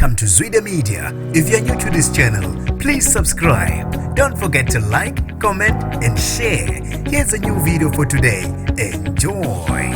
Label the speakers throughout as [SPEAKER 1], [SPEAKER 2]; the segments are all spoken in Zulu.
[SPEAKER 1] Welcome to Zwida Media. If you're new to this channel, please subscribe. Don't forget to like, comment, and share. Here's a new video for today. Enjoy.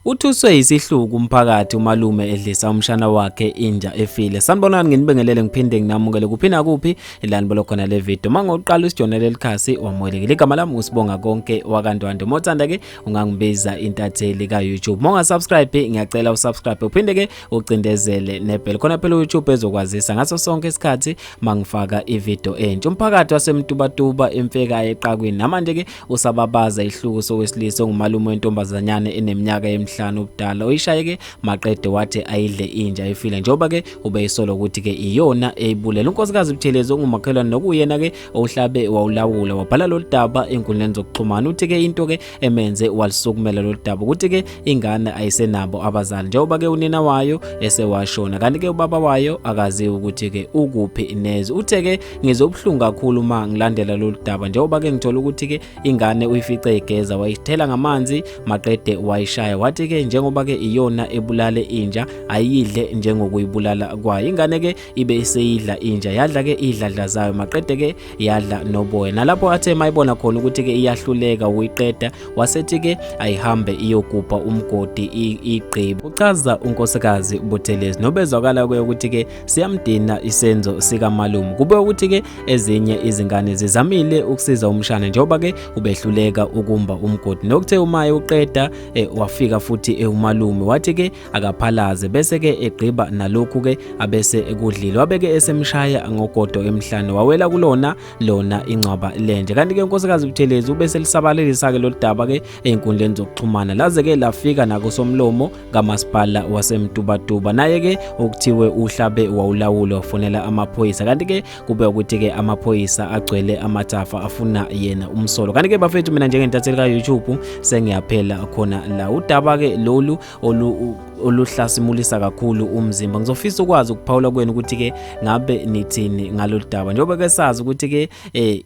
[SPEAKER 2] Uthuswe yisihluku umphakathi umalume edlisa umshana wakhe inja efile. Sanibonani, nginibingelele ngiphinde nginamukele kuphi nakuphi la nibuka khona le video. Mangoqala usijonele likhasi, wamukelekile. Igama lami uSibonga Konke wakaNdwandwe. Mothanda ke ungangibiza intatheli ka YouTube. Monga subscribe, ngiyacela usubscribe uphinde ke ucindezele nebell. Khona phela uYouTube ezokwazisa ngaso sonke isikhathi mangifaka ivideo entsha. Umphakathi waseMtubatuba eMfeka eQakwini namanje ke usababaza ihluku sowesilisa ongumalume wentombazanyana eneminyaka emihlanu ubudala oyishaye ke maqede wathi ayidle inja efile, njengoba ke ubeyisola ukuthi ke iyona eyibulela uNkosikazi Buthelezi ongumakhelwane, nokuyena ke ohlabe wawulawula wabhala lolu daba enkundleni zokuxhumana. Uthi ke into ke emenze walisukumela lolu daba ukuthi ke ingane ayisenabo abazali, njengoba ke unina wayo esewashona, kanti ke ubaba wayo akaziwa ukuthi ke ukuphi neze. Uthe ke, "Ngizwe ubuhlungu kakhulu uma ngilandela lolu daba, njengoba ke ngithola ukuthi ke ingane uyifice igeza, wayithela ngamanzi maqede wayishaya, wathi ke njengoba ke iyona ebulale inja, ayidle njengokuyibulala kwayo." Ingane ke ibe iseyidla inja, yadla ke idladla zayo, maqede ke yadla noboya, nalapho athe mayibona khona ukuthi ke iyahluleka ukuyiqeda, wasethi ke ayihambe iyogubha umgodi igqibe. Uchaza uNkosikazi Buthelezi nobezwakala kuye ukuthi ke siyamdina isenzo sikamalume. Kube ukuthi ke ezinye izingane zizamile ukusiza umshana njengoba ke ubehluleka ukumba umgodi, nokuthe uma uqeda wafika futhi umalume wathi ke akaphalaze, bese ke egqiba nalokhu ke abese ekudlile, wabeke esemshaya ngogodo emhlane, wawela kulona lona ingcwaba lenje. Kanti ke uNkosikazi Buthelezi ubese lisabalalisa ke lolu daba ke einkundleni zokuxhumana, laze ke lafika nakusomlomo kamasipala waseMtubatuba, naye ke okuthiwe uhlabe wawulawula wafonela amaphoyisa. Kanti ke kube ukuthi ke amaphoyisa agcwele amathafa afuna yena umsolo. Kanti ke bafethu, mina njengentatheli ka YouTube sengiyaphela khona la. Udaba ke lolu olu oluhlasimulisa kakhulu umzimba. Ngizofisa ukwazi ukuphawula kwenu ukuthi ke ngabe nithini ngalolu daba, njengoba ke sazi ukuthi ke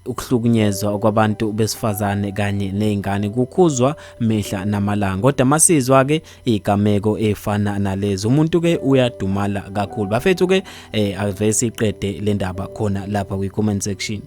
[SPEAKER 2] ukuhlukunyezwa kwabantu besifazane kanye nezingane kukhuzwa mihla namalanga, kodwa masizwa ke igameko efana nalezi, umuntu ke uyadumala kakhulu. Bafethu ke, ave siqede le ndaba khona lapha kwi comment section.